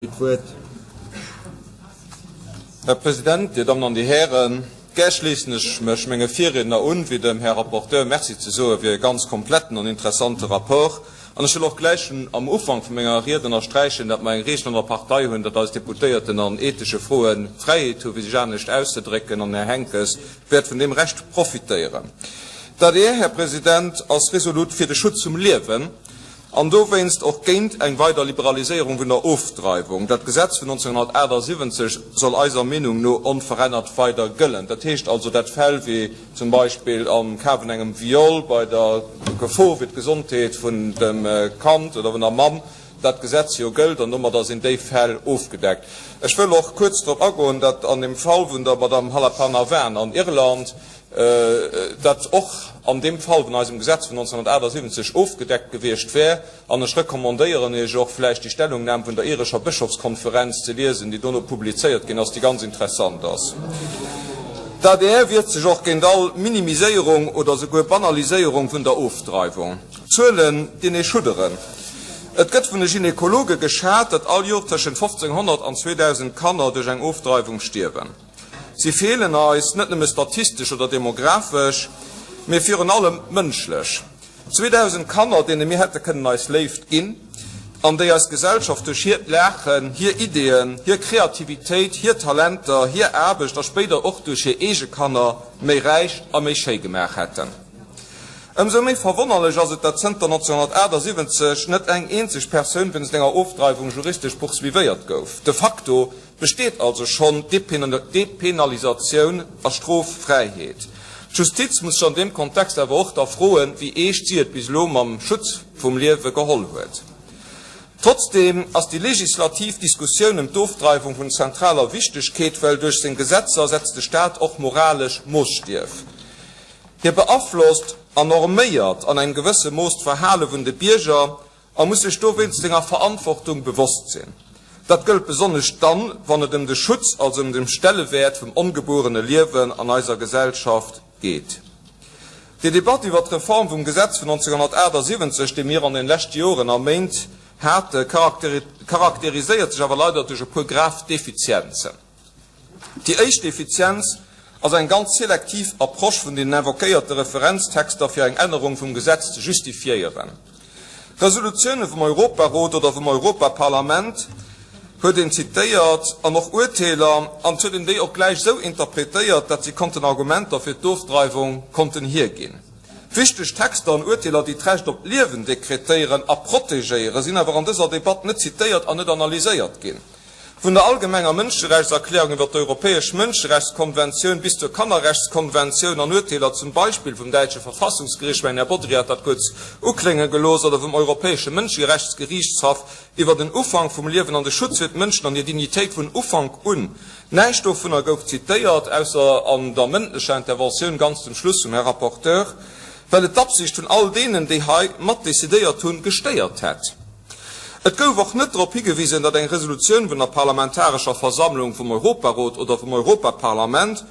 D'Wuert. Här President, Dir Dammen an Dir Hären, gär schléissen ech mech menge Virriedner un, fir dem Här Rapporteur Merci ze soe fir e ganz kompletten an interessante Rapport. An ech wëll och gläich schonn am Ufank vu menger Ried ënnersträichen, datt mer eng Reegel an der Partei hunn, datt eis Deputéierten an ethesche Froen d'Fräiheet hu fir sech anescht auszedrécken, an den Här Henckes wäert vun deem Recht profitéieren. D'adr, Här President, ass resolut fir de Schutz vum Liewen. An dowéinst och géint eng weider Liberaliséierung vun der Ofdreiwung. Dat Gesetz vun 1978 soll eiser Meenung no onverännert weider gëllen. Dat heescht also, dat Fäll wéi zum Beispill am Cas vun engem Viol, bei der Gefor fir d'Gesondheet vun dem Kand oder vun der Mamm, dat Gesetz jo gëllt, an domadder sinn déi Fäll ofgedeckt. Ech wëll och kuerz drop agoen, datt an dem Fall vun der Madame Halappanavar an Irland, dat och an deem Fall vun eisem Gesetz vun 1978 ofgedeckt gewiescht wär. An ech recommandéieren Iech och, vläicht déi Stellungnam vun der irescher Bëschofskonferenz ze liesen, déi dono publizéiert ginn ass, déi ganz interessant ass. D'adr wiert sech och géint all Minimiséierung oder souguer Banaliséierung vun der Ofdreiwung. D'Zuelen dinn ee schudderen. Et gëtt vun de Gynekologe geschat, datt all Jor tëschent 1.500 an 2.000 Kanner duerch eng Ofdreiwung stierwen. Si feelen eis, net nëmme statistesch oder demographesch, mee virun allem mënschlech. 2.000 Kanner, deene mir hätte kënnen eis Léift ginn an déi eis Gesellschaft duerch hiert Laachen, hir Ideeën, hir Kreativitéit, hir Talenter, hir Aarbecht a spéider och duerch hir eege Kanner méi räich a méi schéi gemaach hätten. Ëmsou méi verwonnerlech ass et, dat zënter 1978 net eng eenzeg Persoun wéinst enger Ofdreiwung juristesch poursuivéiert gouf. De facto Besteet also schonn Depenalisatioun a Stroffräiheet? D'Justiz muss sech an deem Kontext awer och da froen, wéi eescht si et bis elo mam Schutz vum Liewe geholl huet. Trotzdeem ass déi legislativ Diskussioun ëm d'Ofdreiwung vun zentraler Wichtegkeet, well duerch seng Gesetzer setzt de Staat och moralesch Moosstiew. Hie beaflosst an norméiert an engem gewësse Mooss d'Verhale vun de Bierger a muss sech dowéinst senger Verantwortung bewosst sinn. Dat gëllt besonnesch dann, wann et ëm de Schutz, also ëm dem Stellewäert vum ongebuerene Liewen an eiser Gesellschaft geet. Déi Debatt iwwert d'Reform vum Gesetz vun 1978, déi mir an den leschte Joren a Méint hate, charakteriséiert sech awer leider duerch e puer grav Defizienzen. Déi éischt Defizienz ass eng ganz selektiv Approche vun den invoquéierte Referenztexter fir eng Ännerung vum Gesetz ze justifiéieren. Resolutioune vum Europarot oder vum Europaparlament huet een zitéiert an och Urteeler, an et huet een déi och gläich esou interpretéiert, dat si konnten Argumenter fir d'Ofdreiwung konnten hierginn. Wichteg Texter an Urteeler, déi d'Recht op d'Liewen dekretéieren a protegéieren, sinn awer an dëser Debatt net zitéiert an net analyséiert ginn. Vun der allgemenger Mënscherechtserklärung iwwer d'Europäesch Mënscherechtskonventioun bis zur Kannerrechtskonventioun an Urteeler zum Beispill vum däitsche Verfassungsgericht, mäin Här Bodry hat dat kuerz uklénge gelooss, oder vum Europäesche Mënscherechtsgeriichtshaff iwwer den Ufank vum Liewen an de Schutz fir d'Mënschen an hir Dignitéit vun Ufank un. Näischt dovunner gouf zitéiert, ausser an der mëndlecher Interventioun ganz zum Schluss vum Här Rapporteur, well et d'Absicht vun all deenen, déi hei mat decidéiert hunn, gestéiert hätt. Et gouf och net drop higewisen, datt eng Resolutioun vun der Parlamentarescher Versammlung vum Europarot oder vum Europaparlament,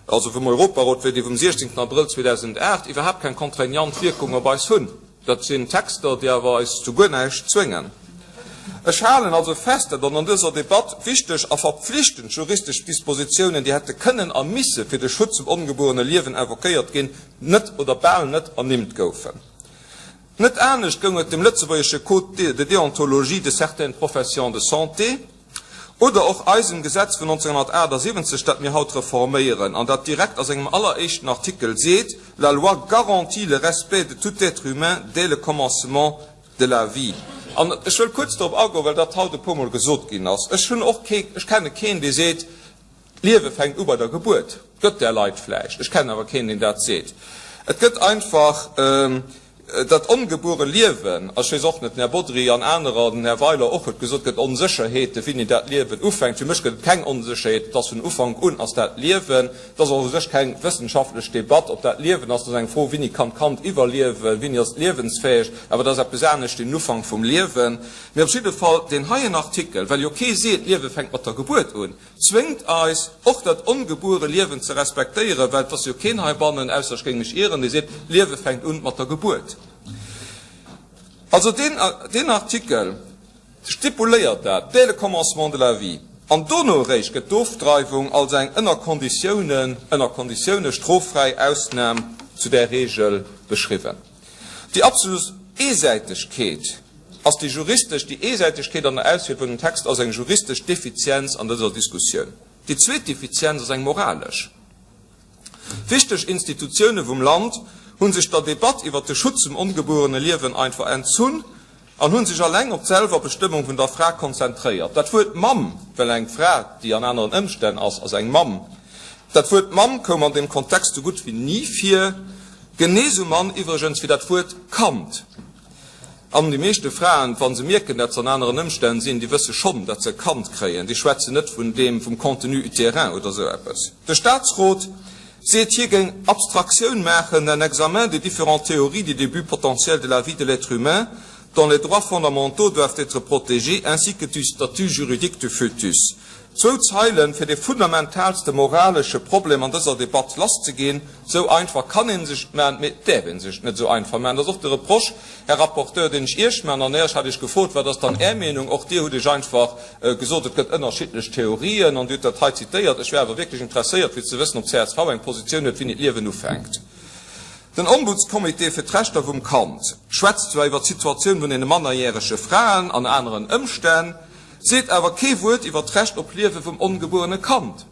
also vum Europarot wéi déi vum 16 Abrëll 2008, iwwerhaapt keng contraignant Wierkung op eis hunn. Dat sinn Texter, déi awer eis zu guer näischt zwéngen. Ech halen also fest, datt an dëser Debatt wichteg a verpflichtend juristesch Dispositiounen, déi hätte kënnen a misse fir de Schutz vum ongebuerene Liewen invoquéiert ginn, net oder bal net ernimmt goufen. Net anescht goung et dem lëtzebuergesche Code de déontologie de certaines professions de santé oder och eisem Gesetz vun 1978, dat mir haut reforméieren an dat direkt a sengem alleréischten Artikel seet, La loi garantit le respect de tout être humain dès le commencement de la vie. An ech wëll kuerz drop agoen, well dat haut e puermol gesot ginn ass. Ech hunn och kee, ech kenne keen, dee seet, D'Liewe fänkt u bei der Gebuert. Gëtt där Leit vläicht, ech kennen awer keen, deen dat seet. Et gëtt einfach dat ongebuere Liewen, ech weess och net, den Här Bodry an anerer, den Här Weiler och huet gesot, et gëtt Onsécherheete wéini dat Liewen ufänkt. Fir mech gëtt et keng Onsécherheet, et ass vun Ufank un ass dat Liewen. Et ass och u sech keng wëssenschaftlech Debatt, ob dat Liewen ass. Et ass eng Fro, wéini kann d'Kand iwwerliewen, wéini ass et liewensfäeg. Awer dat ass eppes anescht, den Ufank vum Liewen. Mee op jidde Fall deen heien Artikel, well jo kee seet, d'Liewe fänkt mat der Gebuert un, Zwéngt eis, och dat ongebuere Liewen ze respektéieren, well et ass jo keen heibannen, ausser ech géing mech ieren, dee seet, d'Liewe fänkt un mat der Gebuert. Also deen, deen Artikel. Stipuléiert dat dès le commencement de la vie, an dono eréischt gëtt d'Ofdreiwung als eng ënner Konditiounen, ënner Konditioune stroffräi Ausnam zu där Reegel beschriwwen. Déi absolut Eesäitegkeet ass déi juristesch, déi Eesäitegkeet an der Auswiel vun dem Text ass eng juristesch Defizienz an dëser Diskussioun. Déi zweet Defizienz ass eng moralesch. Wichteg Institutioune vum Land hu sech der Debatt iwwer de Schutz vum ongebuerene Liewen einfach entzunn an hu sech alleng op d'Selwerbestëmmung vun der Fra konzentréiert. Dat Wuert Mamm, well eng Fra, déi an aneren Ëmstänn ass, ass eng Mamm. Dat Wuert Mamm koum an deem Kontext sou gutt wéi ni vir, genee sou mann iwwregens wéi dat Wuert Kand. An déi meeschte Fraen, wa se mierken, dat se an aneren Ëmstänn sinn, déi wësse schonn, dat se e Kand kréien. Déi schwätzen net vun deem, vum Contenu utérin oder esou eppes. De Statsrot seet, hie géing Abstraktioun maachen d'un examen des différentes théories du début potentiel de la vie de l'être humain dont les droits fondamentaux doivent être protégés ainsi que du statut juridique du fœtus. Zwou Zeilen, fir dee fundamentalste moralesche Problem an dëser Debatt lasszeginn. Esou einfach kann ee sech et maachen, mee et däerf ee sech et net esou einfach maachen. Dat ass och de Reproche, Här Rapporteur, deen ech Iech maachen. An Iech hat ech gefrot, Wat ass dann Är Meenung? Och Dir hutt Iech einfach gesot, et gëtt ënnerschiddlech Theorien, an Dir hutt dat hei zitéiert. Ech wär awer wierklech interesséiert, fir ze wëssen, ob csv eng Positioun huet, wéini d'Liewen ufänkt. Den Ombudscomité fir d'Rechter vum Kand schwätzt zwar iwwer d'Situatioun vun deene mannerjärege Fraen an aneren Ëmstänn, seet awer kee Wuert iwwer d'Recht op Liewe vum ongebuerene Kand.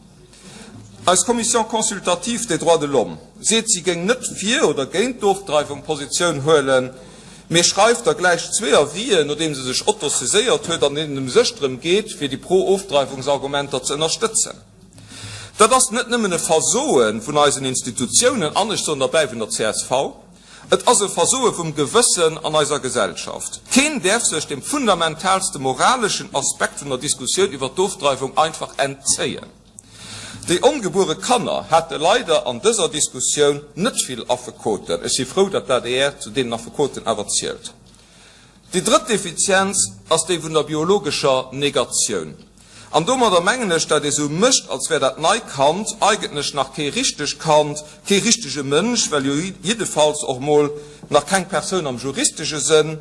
Eis Commission consultative des droits de l'homme seet, si géing net fir oder géint d'Ofdreiwung Positioun huelen, mee schreift da gläich zwee Avisen, nodeem se sech autosaiséiert huet, an deenen et u sech drëm geet, fir déi Pro-Ofdreiwungsargumenter ze ënnerstëtzen. Dat ass net nëmmen e Versoe vun eisen Institutiounen, an ech soen derbäi vun der csv, et ass e Versoe vum Gewëssen an eiser Gesellschaft. Keen däerf sech dem fundamentalste moraleschen Aspekt vun der Diskussioun iwwer d'Ofdreiwung einfach entzéien. Déi ongebuere Kanner hate leider an dëser Diskussioun net vill Affekoten. Ech si frou, datt d'ADR zu deenen Affekoten awer zielt. Déi drëtt Defizienz ass déi vun der biologescher Negatioun. An domadder mengen ech, dat ee sou mécht, als wär dat nei Kand eigentlech nach kee richteg Kand, kee richtege Mënsch, well jo jiddefalls och mol nach keng Persoun am juristesche Sënn,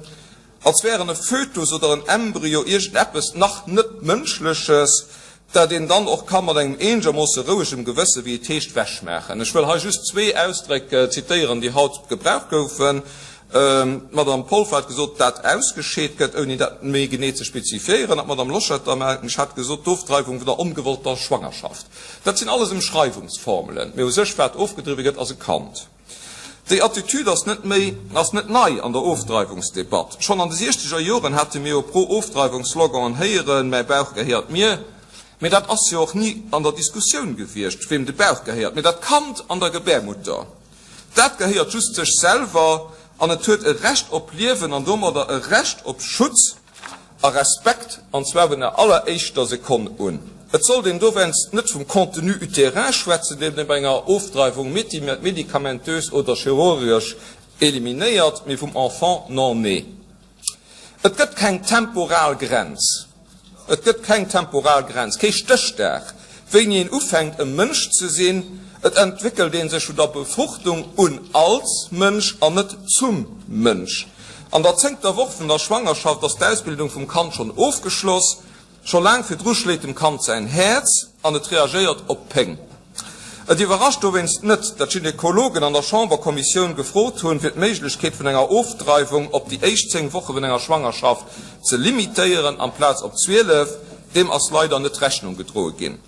als wären e Fötus oder en Embryo iergendeppes nach net Mënschleches, dat een dann och ka mat engem eenegermoosse rouegem Gewësse, wéi et heescht, wechmaachen. Ech wëll hei just zwee Ausdréck zitéieren, déi haut gebraucht goufen. D'Madame Polfer hat gesot, dat ausgescheet gëtt, ouni dat méi genee ze spezifiéieren, an d'Madame Loschetter, mengen ech, hat gesot, d'Ofdreiwung vun der ongewollter Schwangerschaft. Dat sinn alles Emschreiwungsformelen, mee u sech, wat ofgedriwwe gëtt, ass e Kand. Déi Attitüd ass net méi, ass net nei an der Ofdreiwungsdebatt. Schonn an de siechzeger Joren hate mir jo Pro-Ofdreiwungssloganen héieren, Mäi Bauch gehéiert mir. Mee dat ass jo och ni an der Diskussioun gewiescht, weem de Bauch gehéiert, mee dat Kand an der Gebärmutter. Dat gehéiert just sech selwer an et huet e Recht op Liewen an domadder e Recht op Schutz a Respekt, an zwar vun der alleréischter Sekonn un. Et sollt een dowéinst net vum Contenu utérin schwätzen, deen ee bei enger Ofdreiwung medikamentös oder chirurgesch eliminéiert, mee vum Enfant non né. Et gëtt keng temporal Grenz. Et gëtt keng temporal Grenz, kee Stéchdag, wéini een ufänkt e Mënsch ze sinn. Et entwéckelt ee sech vun der Befruchtung un als Mënsch an net zum Mënsch. An der zéngter Woch vun der Schwangerschaft ass d'Ausbildung vum Kand schonn ofgeschloss. Scho laang virdru schléit dem Kand säin Häerz an et reagéiert op Péng. Et iwwerrascht dowéinst net, datt Gynekologen an der Chamberkommissioun gefrot hunn, fir d'Méiglechkeet vun enger Ofdreiwung op déi éischt 10 Woche vun enger Schwangerschaft ze limitéieren, amplaz op 12. Deem ass leider net Rechnung gedroe ginn.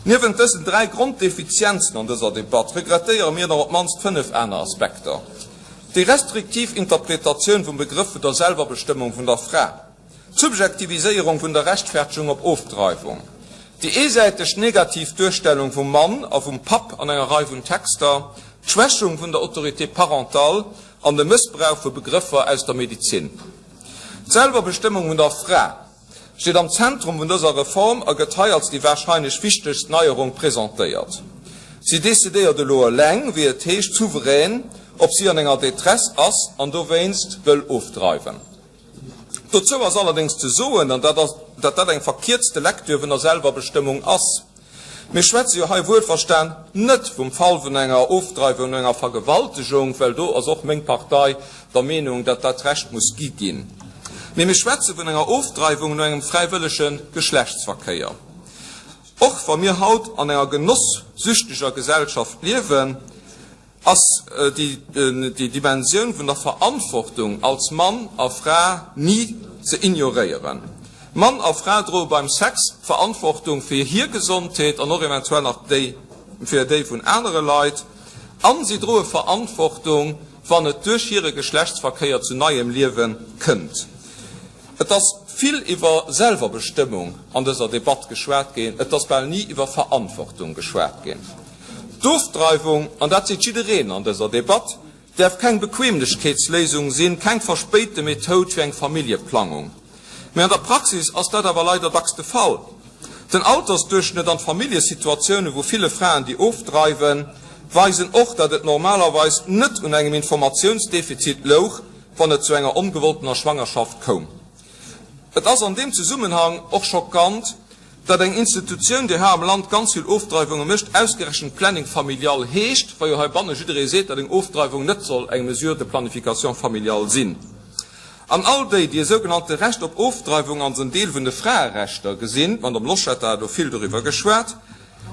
Niewent dësen 3 Gronddefizienzen an dëser Debatt regrettéiere mir nach op d'mannst 5 aner Aspekter, Déi restriktiv Interpretatioun vum Begrëff vun der Selwerbestëmmung vun der Fra, D'Subjektiviséierung vun der Rechtfertegung op Ofdreiwung, déi eesäiteg negativ Duerstellung vum Mann a vum Papp an enger Rei vun Texter, d'Schwächung vun der Autorité parentale an de Mëssbrauch vu Begrëffer aus der Medezin. D'Selwerbestëmmung vun der Fra steet am Zentrum vun dëser Reform a gëtt hei als déi warscheinlech wichtegst Neierung presentéiert. Si decidéiert elo eleng, wéi et heescht, souverän, ob si an enger Détresse ass an dowéinst wëll ofdreiwen. Dozou ass allerdéngs ze soen, an dat ass, datt dat eng verkierzte Lektür vun der Selwerbestëmmung ass. Mir schwätze jo hei wuelverstan net vum Fall vun enger Ofdreiwung no enger Vergewaltegung, well do ass och meng Partei der Meenung, datt dat Recht muss gi ginn. Mee mir schwätze vun enger Ofdreiwung no engem fräiwëllege Geschlechtsverkéier. Och wa mir haut an enger genossüchteger Gesellschaft liewen, ass déi Dimensioun vun der Verantwortung als Mann a Fra ni ze ignoréieren. Mann a Fra droe beim Sex d'Verantwortung fir hir Gesondheet an och eventuell nach déi fir déi vun anere Leit. An si droe Verantwortung, wann et duerch hire Geschlechtsverkéier zu neiem Liewe kënnt. Et ass vill iwwer Selwerbestëmmung an dëser Debatt geschwat ginn, et ass bal ni iwwer Verantwortung geschwat ginn. D'Ofdreiwung, an dat seet jiddereen an dëser Debatt, däerf keng Bequemlechkeetsléisung sinn, keng verspéite Methoud fir eng Familljeplangung. Mee an der Praxis ass dat awer leider dacks de Fall. Den Altersduerchschnëtt an d'Familljesituatioune vu ville Fraen, déi ofdreiwen, weisen och, datt et normalerweis net un engem Informatiounsdefizit louch, wann et zu enger ongewolltener Schwangerschaft koum. Et ass an deem Zesummenhang och schockant, datt eng Institutioun, déi hei am Land ganz vill Ofdreiwunge mécht, ausgerechent Planning familial heescht, wa jo heibanne jidderee seet, datt eng Ofdreiwung net soll eng Mesure de planification familiale sinn. An all déi, déi e sougenannte Recht op Ofdreiwung als en Deel vun de Fraerechter gesinn, d'Madame Loschetter hat elo vill doriwwer geschwat,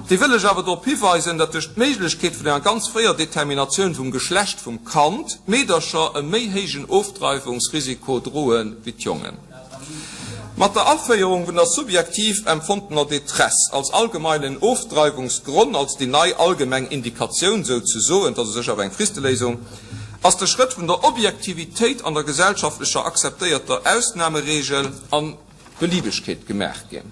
Déi wëll ech awer drop hiweisen, datt duerch d'Méiglechkeet vun enger ganz fréier Determinatioun vum Geschlecht vum Kand d'Meedercher e méi héijen Ofdreiwungsrisiko droe wéi d'Jongen. Mat der Aféierung vun der subjektiv empfonntener Détresse als allgemeinen Ofdreiwungsgronn, als déi nei allgemeng Indikatioun souzesoen, dat ass u sech awer eng Fristeléisung, ass de Schrëtt vun der Objektivitéit an der gesellschaftlecher akzeptéierter Ausnameregel an Beliebegkeet gemaach ginn.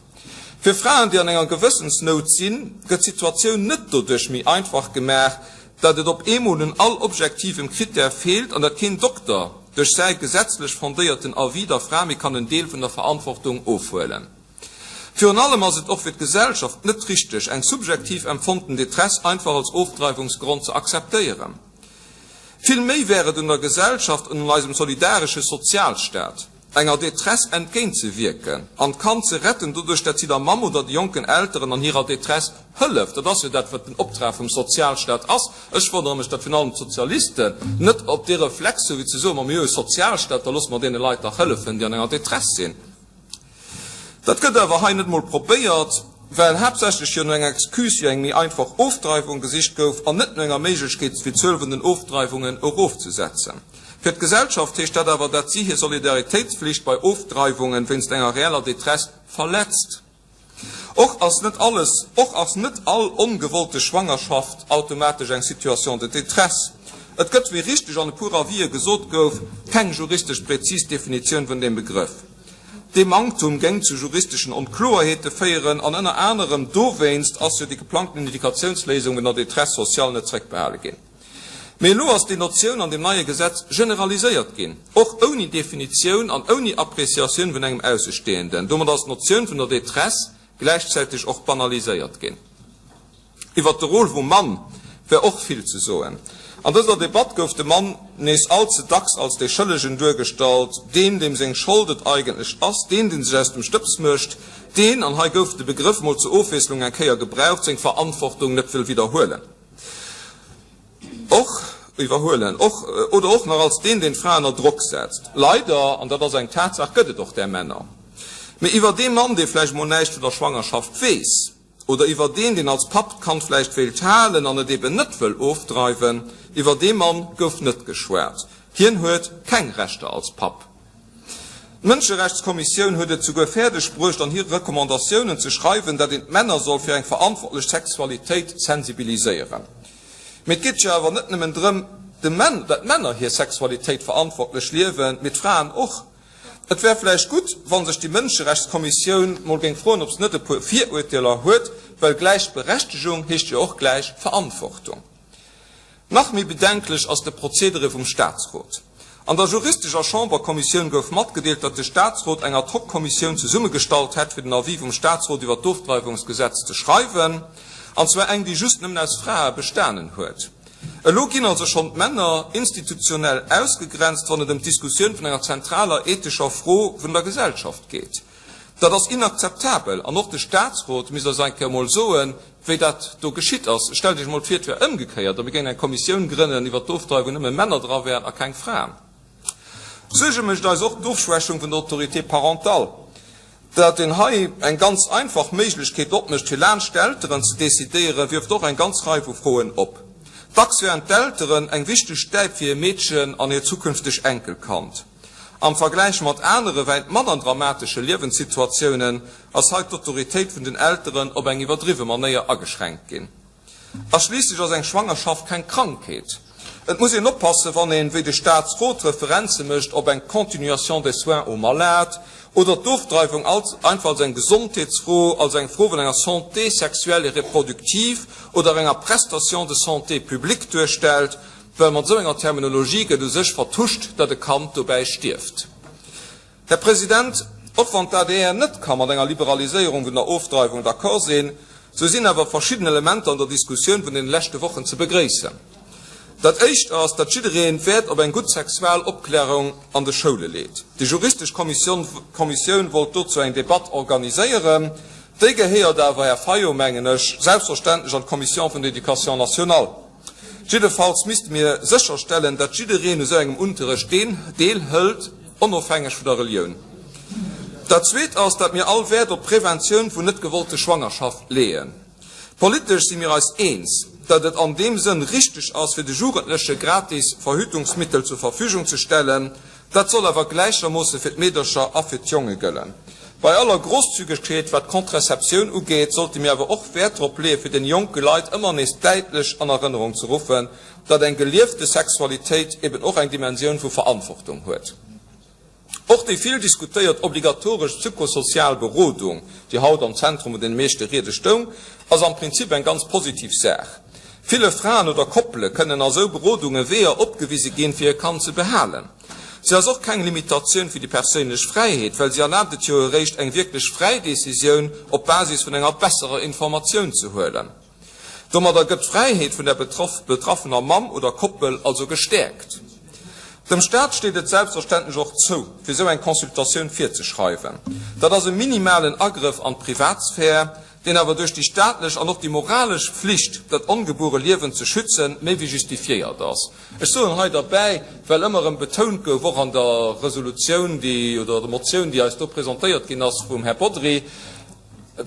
Fir Fraen, déi an enger Gewëssensnout sinn, gëtt d'Situatioun net doduerch méi einfach gemaach, datt et op eemol un all objektivem Critère feelt an datt keen Dokter duerch säi gesetzlech fondéierten Avis der Fra méi kann en Deel vun der Verantwortung ofhuelen. Virun allem ass et och fir d'Gesellschaft net richteg, eng subjektiv empfonnten Détresse einfach als Ofdreiwungsgrond ze akzeptéieren. Vill méi wär et un der Gesellschaft an un eisem solidaresche Sozialstaat, enger Détresse entgéint ze wierken an d'Kand ze retten, doduerch dat si der Mamm oder de jonken Elteren an hirer Détresse hëlleft. Dat ass jo dat, wat den Optrag vum Sozialstaat ass. Ech wonnere mech, datt virun allem d'Sozialisten net op dee Reflex hu wéi ze soen, Ma mir hu e Sozialstaat, da loosse mer deene Leit dach hëllefen, déi an enger Détresse sinn. Dat gëtt awer hei net mol probéiert, well haaptsächlech jo no enger Excuse fir eng méi einfach Ofdreiwung gesicht gouf an net no enger Méiglechkeet fir d'Zuel vun den Ofdreiwungen erofzesetzen. Fir d'Gesellschaft heescht dat awer, dat si hir Solidaritéitsflicht bei Ofdreiwungen wéinst enger reeller Détresse verletzt. Och ass net alles, och ass net all ongewollte Schwangerschaft automatesch eng Situation de détresse. Et gëtt, wéi richteg an e puer Avisë gesot gouf, keng juristesch präzis Definitioun vun deem Begrëff. Dee Manktum géing zu juristeschen Onkloerheete féieren an ënner anerem dowéinst ass jo déi geplangten Indikatiounsléisung vun der Détresse sociale net zréckbehale ginn. Mee elo ass déi Notioun an deem neie Gesetz generaliséiert ginn, och ouni Definitioun an ouni Appréciatioun vun engem Aussestehenden. Domat ass d'Notioun vun der Détresse gläichzäiteg och banaliséiert ginn. Iwwert de Rôle vum Mann wär och vill ze soen. An dëser Debatt gouf de Mann nees all ze dacks als dee Schëllegen duergestallt, deen, deem seng Schold et eigentlech ass, deen, dee sech aus dem Stëbs mécht, deen, an hei gouf de Begrëff mol zur Ofwiesslung eng Kéier gebraucht, seng Verantwortung net wëll widderhuelen. Och iwwerhuelen, och oder och nach als deen, deen d'Fra ënner Drock setzt. Leider, an dat ass eng Tatsaach, gëtt et och där Männer. Mee iwwer dee Mann, dee vläicht mol näischt vun der Schwangerschaft weess, oder iwwer deen, deen als Papp d'Kand vläicht wéilt halen an et eben net wëll ofdreiwen, iwwer dee Mann gouf net geschwat. Hien huet keng Rechter als Papp. D'Mënscherechtskommissioun huet et souguer fäerdeg bruecht, an hire Recommandatiounen ze schreiwen, dat een d'Männer soll fir eng verantwortlech Sexualitéit sensibiliséieren. Mee et geet jo awer net nëmmen drëm, dat d'Männer hir Sexualitéit verantwortlech liewen, mee d'Fraen och. Et wär vläicht gutt, wa sech déi Mënscherechtskommissioun mol géing froen, ob se net e puer Viruerteeler huet, well Gläichberechtegung heescht jo och gläich Verantwortung. Nach méi bedenklech ass de Prozedere vum Staatsrot. An der juristescher Chamberkommissioun gouf matgedeelt, datt de Staatsrot eng Ad-hoc-Kommissioun zesummegestallt hätt, fir den Avis vum Staatsrot iwwer d'Ofdreiwungsgesetz ze schreiwen, an zwar eng, déi just nëmmen aus Frae bestanen huet. Elo ginn also schonn d'Männer institutionell ausgegrenzt, wann et ëm d'Diskussioun vun enger zentraler ethescher Fro vun der Gesellschaft geet. Dat ass inakzeptabel an och de Statsrot misst eis eng Kéier emol soen, wéi dat do geschitt ass. Stellt Iech emol vir, et wär ëmgekéiert a mir géingen eng Kommissioun grënnen iwwert d'Ofdreiwung, wou nëmme Männer dra wären a keng Fraen. Suerge mécht eis och d'Ofschwächung vun der Autorité parentale. Dat een hei eng ganz einfach Méiglechkeet opmécht, fir laanscht d'Elteren ze decidéieren, wierft och eng ganz Rei vu Froen op. Dacks wären d'Elteren eng wichteg Stäip fir hir Meedchen an hiert zukünfteg Enkelkand. Am Vergläich mat anere wäit manner dramatesche Liewenssituatiounen ass hei d'Autoritéit vun den Elteren op eng iwwerdriwwe Manéier ageschränkt ginn. A schliisslech ass eng Schwangerschaft keng Krankheet. Et muss een oppassen, wann een, wéi de Staatsrot, Referenze mécht op eng Continuation des soins aux malades oder d'Ofdreiwung als einfach als eng Gesondheetsfro, als eng Fro vun enger Santé sexuelle et reproductive oder enger Prestation de santé publique duerstellt, well mat esou enger Terminologie gëtt u sech vertuscht, datt e Kand dobäi stierft. Här President, och wann d'ADR net ka mat enger Liberaliséierung vun der Ofdreiwung d'accord sinn, sou sinn awer verschidden Elementer an der Diskussioun vun deene leschte Wochen ze begréissen. Dat éischt ass, datt jidderee Wäert op eng gutt Sexualopklärung an de Schoule leet. Déi juristesch Kommissioun wollt dozou eng Debatt organiséieren. Déi gehéiert awer, Här Fayot, mengen ech, selbstverständlech an d'Commission vun der Éducation nationale. Jiddefalls misste mir sécherstellen, datt jiddereen u sou engem Unterrecht deel hëlt, onofhängeg vun der Relioun. Dat Zweet ass, datt mir all Wäert op d'Preventioun vun net gewollte Schwangerschaft leeën. Politesch si mir eis eens, datt et an deem Sënn richteg ass, fir de Jugendleche gratis Verhütungsmittel zur Verfügung ze stellen. Dat soll awer gläichermoosse fir d'Meedercher a fir d'Jonge gëllen. Bei aller Grosszügegkeet wat d'Contraceptioun ugeet, sollte mir awer och Wäert drop leeë fir den jonke Leit ëmmer nees däitlech an Erënnerung ze ruffen, datt eng geliefte Sexualitéit eben och eng Dimensioun vu Verantwortung huet. Och déi vill diskutéiert obligatoresch psychosozial Berodung, déi haut am Zentrum vun den meeschte Riede stoung, ass am Prinzip eng ganz positiv Saach. Ville Fraen oder Koppele kënnen a sou Berodunge Weeër opgewise ginn, fir hir Kand ze behalen. Se ass och keng Limitatioun fir déi perséinlech Fräiheet, well si erlaabt et jo eréischt, eng wierklech fräi Decisioun op Basis vun enger besserer Informatioun ze huelen. Domadder gëtt d'Fräiheet vun der betraffener Mamm oder Koppel also gestäerkt. Dem Staat steet et selbstverständlech och zou, fir sou eng Consultatioun virzeschreiwen. Dat ass e minimalen Agrëff an d'Privatsphär, deen awer duerch déi staatlech an och déi moralesch Flicht, dat ongebuere Liewen ze schützen, méi wéi justifiéiert ass. Ech soen hei derbäi, well ëmmer erëm betount gouf, och an der Resolutioun, déi, oder der Motioun, déi eis do presentéiert ginn ass vum Här Bodry,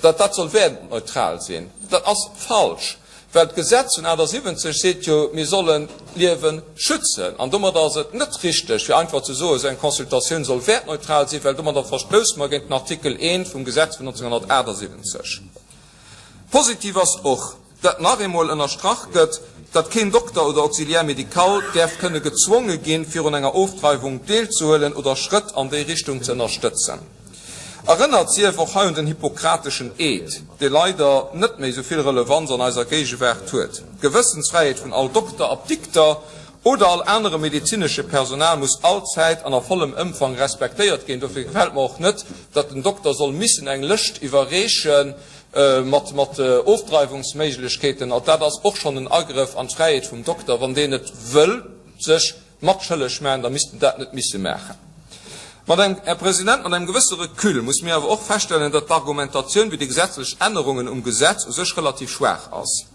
datt dat soll wäertneutral sinn. Dat ass falsch, well d'Gesetz vun 78 seet jo, mir sollen d'Liewe schützen. An domadder ass et net richteg, fir einfach ze soen, esou eng Consultatioun soll wäertneutral sinn, well domadder verstousse mer géint den Artikel 1 vum Gesetz vun 1978. Positiv ass och, datt nach eemol ënnerstrach gëtt, datt keen Dokter oder Auxiliaire médical däerf kënne gezwonge ginn, virun enger Ofdreiwung deelzehuelen oder Schrëtt an déi Richtung ze ënnerstëtzen. Erënnert sief och hei un den hippokrateschen Eed, dee leider net méi esou vill Relevanz an eiser Géigewaart huet. D'Gewëssensfräiheet vun all Dokter, Apdikter oder all anerem medezinesche Personal muss allzäit an a vollem Ëmfang respektéiert ginn. Dofir gefält mer och net, datt den Dokter soll missen eng Lëscht iwwerreeche mat Ofdreiwungsméiglechkeeten. Dat ass och schonn en Agrëff an d'Fräiheet vum Dokter. Wann deen net wëll sech matschëlleg maachen, da misst en dat net misse maachen. Mat engem, Här President, mat engem gewësse Recul muss mir awer och feststellen, datt d'Argumentatioun wéi déi gesetzlech Ännerungen um Gesetz u sech relativ schwaach ass.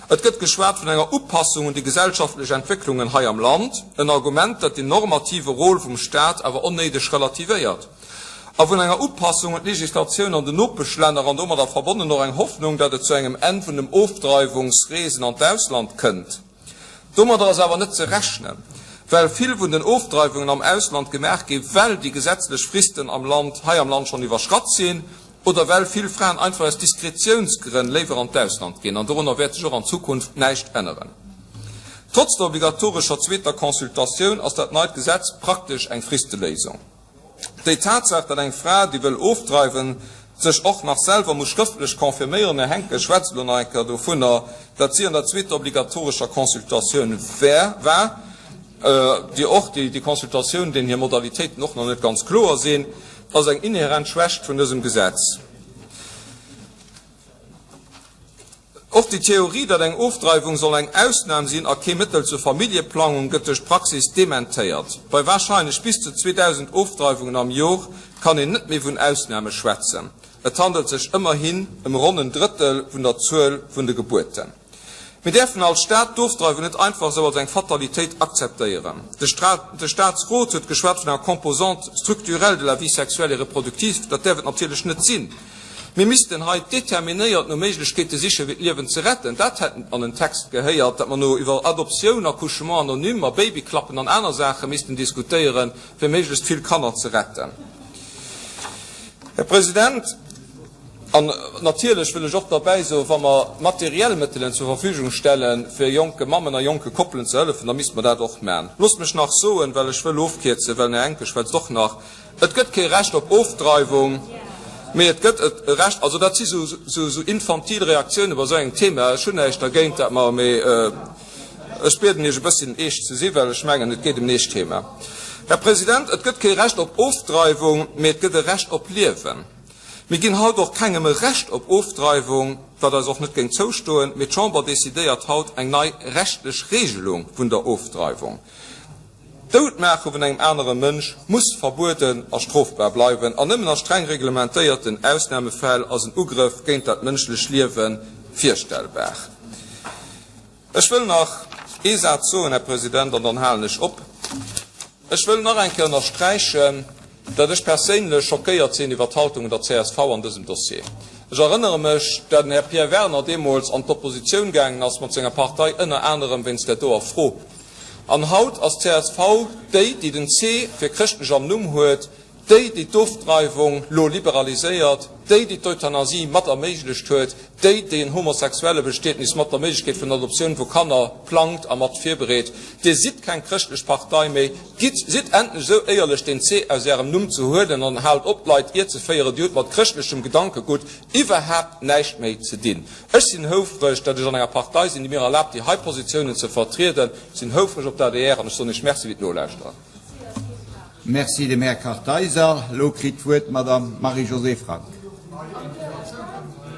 Et gëtt geschwat vun enger Upassung un déi gesellschaftlech Entwécklungen hei am Land, en Argument, dat den normative Rôle vum Stat awer onnéideg relativéiert, a vun enger Upassung un d'Legislatioun an den Nopeschlänner an domadder verbonnen och eng Hoffnung, datt et zu engem Enn vun dem Ofdreiwungsreesen an d'Ausland kënnt. Domadder ass awer net ze rechnen, well vill vun den Ofdreiwungen am Ausland gemaach gi well déi gesetzlech Fristen am Land hei am Land schonn iwwerschratt sinn oder well vill Fraen einfach aus Diskretiounsgrënn léiwer an d'Ausland ginn. An dorunner wäert sech och an Zukunft näischt änneren. Trotz der obligatorescher zweeter Consultatioun ass dat neit Gesetz praktesch eng Fristeléisung. Déi Tatsaach, datt eng Fra, déi wëll ofdreiwen, sech och nach selwer muss schrëftlech confirméieren, Här Henkel schwätzt elo nach eng Kéier dovunner, datt si an der zweeter obligatorescher Consultatioun war, déi och, déi Consultatioun, deenen hir Modalitéiten och nach net ganz kloer sinn, ass eng inhärent Schwächt vun dësem Gesetz. Och déi Theorie, datt eng Ofdreiwung soll eng Ausnam sinn a kee Mëttel zur Familljeplangung, gëtt duerch d'Praxis dementéiert. Bei warscheinlech bis zu 2.000 Ofdreiwungen am Jor kann een net méi vun Ausname schwätzen. Et handelt sech ëmmerhin ëm ronn en Drëttel vun der Zuel vun de Gebuerten. Mir däerfen als Staat d'Ofdreiwung net einfach esou als eng Fatalitéit akzeptéieren. De Staatsrot huet geschwat vun enger Composante structurelle de la vie sexuelle et reproductive. Dat däerf et natierlech net sinn. Mir missten hei determinéiert no Méiglechkeete sichen, fir d'Liewen ze retten. Dat hätt an en Text gehéiert, datt mer no iwwer Adoptioun, Accouchement anonyme a Babyklappen an aner Saache missten diskutéieren, fir méiglechst vill Kanner ze retten. Här President, an natierlech wëll ech och derbäi soen, wa mer materiell Mëttelen zur Verfügung stellen, fir jonke Mammen a jonke Koppelen ze hëllefen, da misste mer dat och maachen. Loosst mech nach soen, well ech wëll ofkierzen, well den Här Henckes schwätzt och nach, Et gëtt kee Recht op Ofdreiwung, mee et gëtt e Recht, also dat si sou infantil Reaktiounen bei esou engem Thema. Ech hunn näischt dergéint, dat mer, mee ech bieden Iech e bësschen eescht ze si well ech mengen, et geet ëm en eescht Thema. Här President, et gëtt kee Recht op Ofdreiwung, mee et gëtt e Recht op Liewen. Mir ginn haut och kengem e Recht op Ofdreiwung, wat eis och net géing zoustoen, mee d'Chamber decidéiert haut eng nei rechtlech Regelung vun der Ofdreiwung. D'Doutmaache vun engem anere Mënsch muss verbueden a strofbar bleiwen, an nëmmen a streng reglementéierten Ausnamefäll ass en Ugrëff géint dat mënschlech Liewe virstellbar. Ech wëll nach ee Saz soen, Här President, an dann halen ech op. Ech wëll nach eng Kéier ënnersträichen, datt ech perséinlech schockéiert sinn iwwer d'Haltung vun der csv an dësem Dossier. Ech erënnere mech, datt den Här Pierre Werner deemools an d'Oppositioun gaangen ass mat senger Partei, ënner anerem wéinst där doer Fro. An haut ass csv déi, déi den C fir chrëschtlech am Numm huet, déi, déi d'Ofdreiwung lo liberaliséiert, déi, déi d'Euthanasie mat erméiglecht huet, déi, déi en Homosexuellebestietnis mat der Méiglechkeet vun Adoptioun vu Kanner plangt a mat virbereet. Dir sidd keng chrëschtlech Partei méi. Gitt, sidd endlech esou éierlech, den C aus Ärem Numm ze huelen an haalt op, d'Leit ierzeféieren. Dir hutt mat chrëschtlechem Gedankegutt iwwerhaapt näischt méi ze dinn. Ech sinn houfreg, datt ech an enger Partei sinn, déi mir erlaabt, déi hei Positiounen ze vertrieden. Ech sinn houfreg op d'ADR an ech soen Iech Merci fir d'Nolauschteren. Merci dem Här Kartheiser. Elo kritt d'Wuert d'Madame Marie-Josée Frank.